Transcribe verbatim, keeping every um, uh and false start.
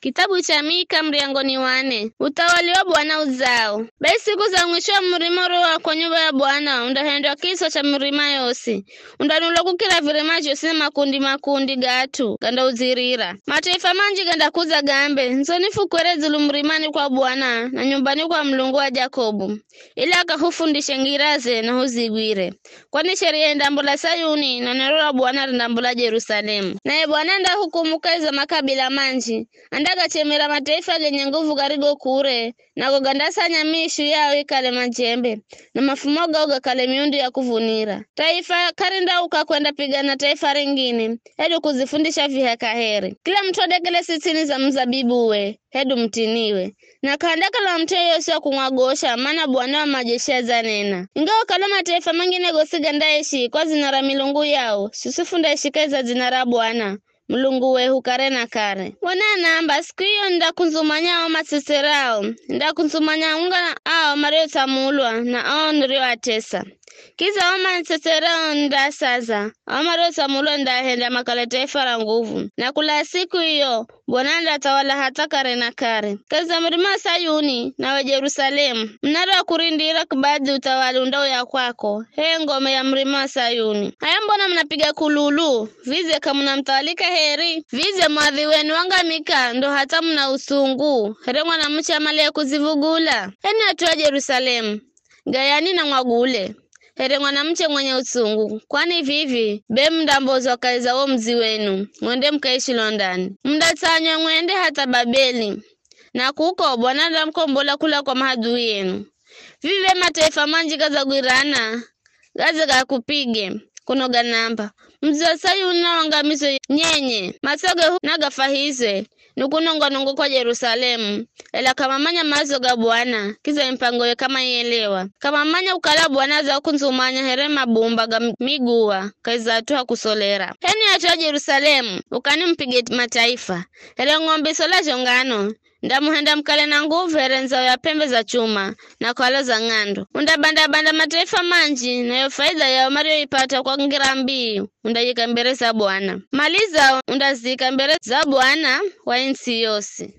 Kitabu cha Mika, muryango ni wa nne. Uthawali wa Bwana udzao. Bai siku za mwisho wa murima uriwo wa ko nyumba ya Bwana undahendwa kitswa cha mirima yosi, undanulwa kukira virima zhosi na makundi-makundi ga at'u gandaudzirira. Mataifa manji gandakudza gambe, "Ndzoni fukwere dzulu murimani kwa Bwana, na nyumbani kwa Mulungu wa Jakobu, ili akahufundishe ngiraze na huzigwire. Kwani sheria indambola Sayuni, na neno ra Bwana rindambola Jerusalemu. Naye Bwana andahukumu kahi za makabila manji, andagachemera mataifa genye nguvu garigo kure, nago gandasanya miishu yao ikale majembe, na mafumo gao gakale miundu ya kuvunira. Taifa karindauka kwenda pigana na taifa ringine, hedu kuzifundisha vihaka here. Kila mut'u adekelesi ts'ini za muzabibuwe, hedu mutiniwe. Na k'andakala mut'u yeyosi wa kumwagosha, mana Bwana wa majeshi adzanena. Ingawa kala mataifa mangine gosi gandaishi kwa dzina ra milungu yao, siswi fundaishi kahi za dzina ra Bwana, Mulungu wehu kare na kare. Bwana anaamba, siku iyo nindakundzumanya ao matsetsera ao, nindakundzumanya unga ao mariotsamulwa na ao nirioatesa. Kidza ao matsetsera ao nindaasaza, ao mariotsamulwa nindaahenda makale taifa ra nguvu. Na kula siku iyo, Bwana andathawala hatha kare na kare. Kahi za murima wa Sayuni na wa Jerusalemu, munara wa kurindira kubadhi uthawali undauya kwako, h'e ngome ya murima wa Sayuni. H'aya mbona munapiga kululu? Vidze k'amunamuthawalika heri? Vidze mwadhi wenu wangamika ndo hatha muna utsungu, here mwanamuche amalaye kudzivugula? Enye at'u a Jerusalemu, gayani na mwagule, here mwanamuche mwenye utsungu, kwani vivi be mundambozwa kahi za wo mudzi wenu, mwende mukaishi londani. Mundatsanywa mwende hatha Babeli, na kuko Bwana andamukombola kula kwa mahadhui enu. Vivi be mataifa manji gadzagwirana, gadze gakupige, kuno ganamba, "Mudzi wa Sayuni nawangamizwe nyenye, matsoge hu nagafahizwe, ni kunongwa-nongwa kwa Jerusalemu." Ela k'amamanya maazo ga Bwana, kidza mipangoye k'amaielewa. K'amamanya kukala Bwana adzakundzumanya here mabumba ga miguwa kahi za at'u a kusolera. H'enwi at'u a Jerusalemu, ukani mupige mataifa, here ng'ombe isolazho ngano, ndamuhenda mukale na nguvu here ndzao ya p'embe za chuma na k'wala za ng'andu. Undabanda-banda mataifa manji, nayo faidha yao mariyoipata kwa ngira mbii undayika mbere za Bwana. Mali zao undazika mbere za Bwana wa ntsi yosi.